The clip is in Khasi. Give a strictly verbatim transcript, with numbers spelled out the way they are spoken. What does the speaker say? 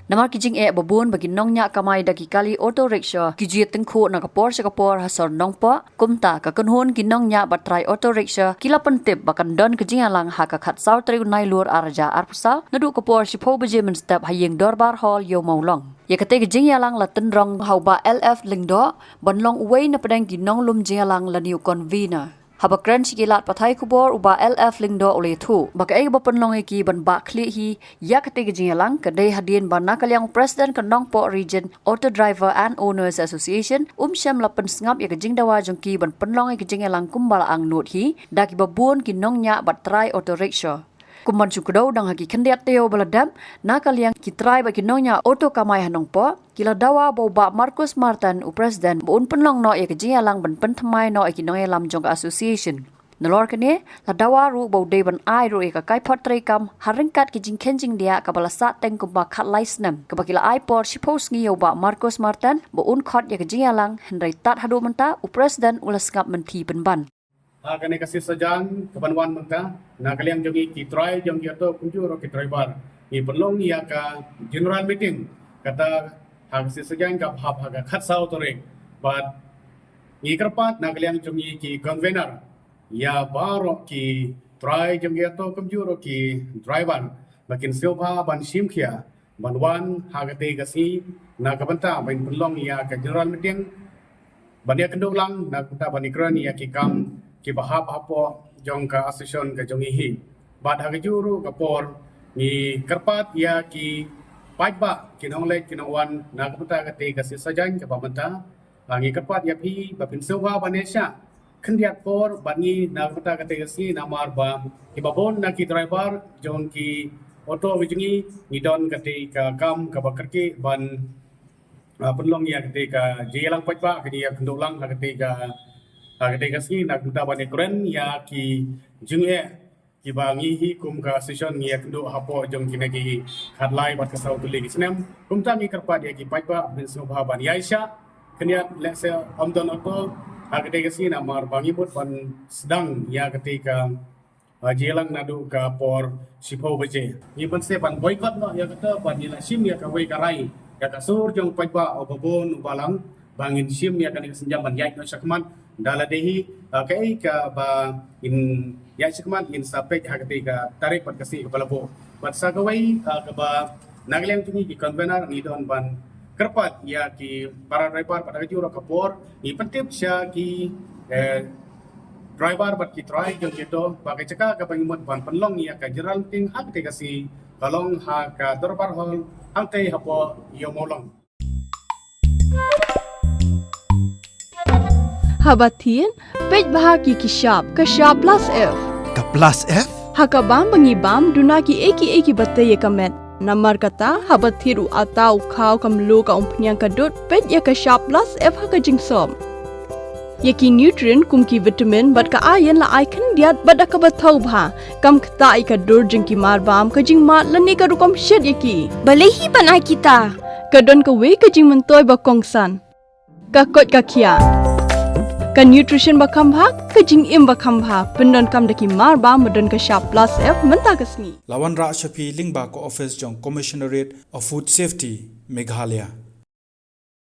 Namar ki jingeh babun ba ki nongñiah kamai da ki kali auto rickshaw ki ju ïa tyngkhuh na ka por sha ka por ha sor Nongpoh, kumta ka kynhun ki nongñiah bad trai auto rickshaw ki la pyntip ba kan don ka jingïalang ha ka khatsaw tarik u Nailur arhajar arphew saw, naduh ka por shiphew baje mynstep ha ïing Dorbar Hall, Ïew Mawlong. Ïa katei ka jingïalang la tynrong ha u Bah L F Lyngdoh ban long uwei na pdeng ki nonglum jingïalang lane u convener. Haba kren sha ki lad pathai khubor, u Bah L F Lyngdoh u la ïathuh ba kaei kaba pynlong ïa ki ban bah khlieh hi ïa katei ka jingïalang ka dei hadien ba na ka liang u President ka Nongpoh Region Auto Driver and Owners Association um shym la pynsngap ïa ka jingdawa jong ki ban pynlong ïa ka jingïalang kumba la angnud hi da kiba bun ki nongñiah bad trai auto rickshaw. Kum ban shu kdew, dang ha ki khyndiat taïew ba la dep, na ka liang ki trai bad ki nongñiah auto kamai ha Nongpoh ki la dawa ba u Bah Marcus Martin, u President, ba un pynlong noh ïa ka jingïalang ban pynthymmai noh ïa ki nongïalam jong ka association. Nalor kane, la dawa ruh ba u dei ban ai ruh ïa ka kaiphod treikam ha ryngkat ki jingkheiñ jingdiah kaba la sah teng kumba khatlai snem, kaba ki la ai por shiphew sngi ïa u Bah Marcus Martin ba un khot ïa ka jingïalang, hynrei tad haduh mynta u President u la sngap mynthi pynban. Ha kane ka sngi Saitjaiñ kaban wan mynta, na ka liang jong ngi ki trai jong ki auto kumjuh ruh ki driver, ngi pynlong ïa ka general meeting kata ha ka sngi Saitjaiñ kaba hap ha ka khatsaw tarik. Bad ngi kyrpad na ka liang jong ngi ki convener, ïa baroh ki trai jong ki auto kumjuh ruh ki driver ba kin sngewbha ban shim khia ban wan ha katei ka sngi na ka bynta ban pynlong ïa ka general meeting, ban ïakynduh lang na ka bynta ban ïakren ïa ki kam kiba hap hapoh jong ka association ka jong ngi hi. Bad ha kajuh ruh ka por ngi kyrpad ïa ki paidbah, ki nongleit ki nongwan na ka bynta katei ka sngi Saitjaiñ kaba mynta. Ah, ngi kyrpad ïa phi ba phin sngewbha ban ïaishah khyndiat por bad ngi na ka bynta katei ka sngi, namar ba kiba bun na ki driver jong ki auto ka jong ngi, ngi don katei ka kam kaba kyrkieh ban, ah, pynlong ïa katei ka jingïalang paidbah, ka jingïakynduh lang ha katei ka, ha katei ka sngi na ka bynta ban ïakren ïa ki jingeh kiba ngi hi kum ka association ngi ïakynduh hapoh jong kine ki khatlai bad ka saw tylli ki snem. Kumta ngi kyrpad ïa ki paidbah ban sngewbha ban ïaishah khyndiat, lehse ym don auto ha katei ka sngi namar ba ngi mut ban sdang ïa katei ka, ah, jingïalang naduh ka por shiphew baje. Ngi ban sdang ban boycott noh ïa kata, ban ïa la shim ïa kawei ka rai ïa ka sur jong paidbah uba bun uba lang ba ngin shim ïa kane ka sienjam ban ïaid noh shakhmat. Da lade hi, ah, kaei kaba ngin ïaid shakhmat ngin sa peit ha katei ka tarik bad ka sngi kaba la buh. Bad sa kawei, ah, kaba na ka liang jong ngi ki convener ngi don ban kyrpad ïa ki para driver bad ha kajuh ruh ka por ngi pyntip sha ki, eh, driver bad ki trai jong ki auto ba ka jaka kaba ngi mut ban pynlong ïa ka general meeting ha katei ka sngi ka long ha ka Dorbar Hall hangtei hapoh Ïew Mawlong. Haba thied, peit bha ki ki shap, ka shap plus F. Ka plus F? Ha ka bam ba ngi bam, duna ki ei ki ei kiba tei ïa ka met. Namar kata, haba thied u atta, u khaw, ka mluh, ka umphniang, ka dud, peit ïa ka shap plus F ha ka jingsop. Ïa ki nutrient kum ki vitamin bad ka iron la ai khyndiat bad da kaba thaw bha. Kam ktah ïa ka dur jong ki marbam, ka jingmad lane ka rukom shet ïa ki. Balei hi ban ai kita? Ka don kawei ka jingmyntoi ba kongsan. Ka koit ka khiah. Ka nutrition ba kham bha, ka jingim ba kham bha. Pyndonkam da ki marbam ba don ka shap plus F mynta ka sngi. La wanrah sha phi lyngba ka office jong Commissionerate of Food Safety, Meghalaya.